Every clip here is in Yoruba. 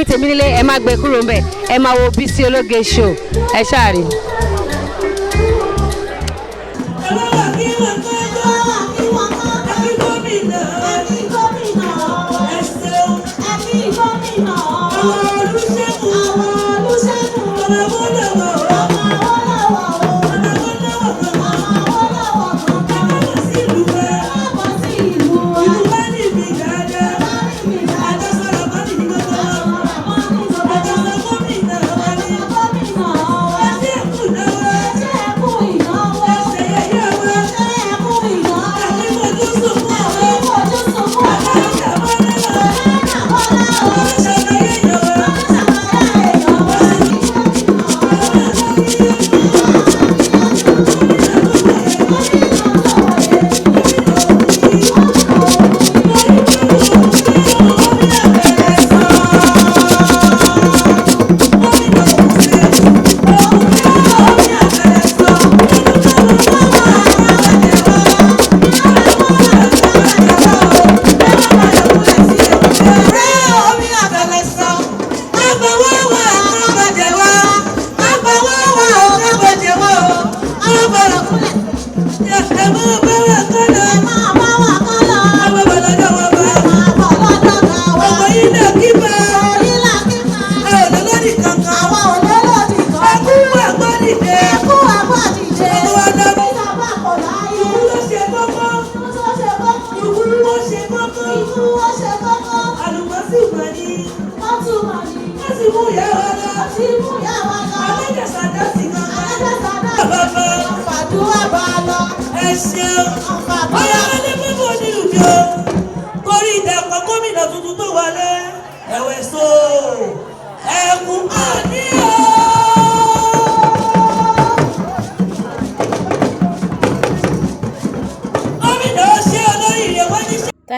Ẹ̀yin tèmi nílé, ẹ má gbé kúrò ńbẹ̀, ẹ máa wo Bísí Ológe Show, ẹ ṣáà rí.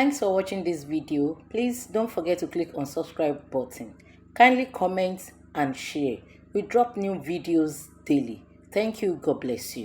Thanks for watching this video. Please don't forget to click on subscribe button. Kindly comment and share. We drop new videos daily. Thank you. God bless you.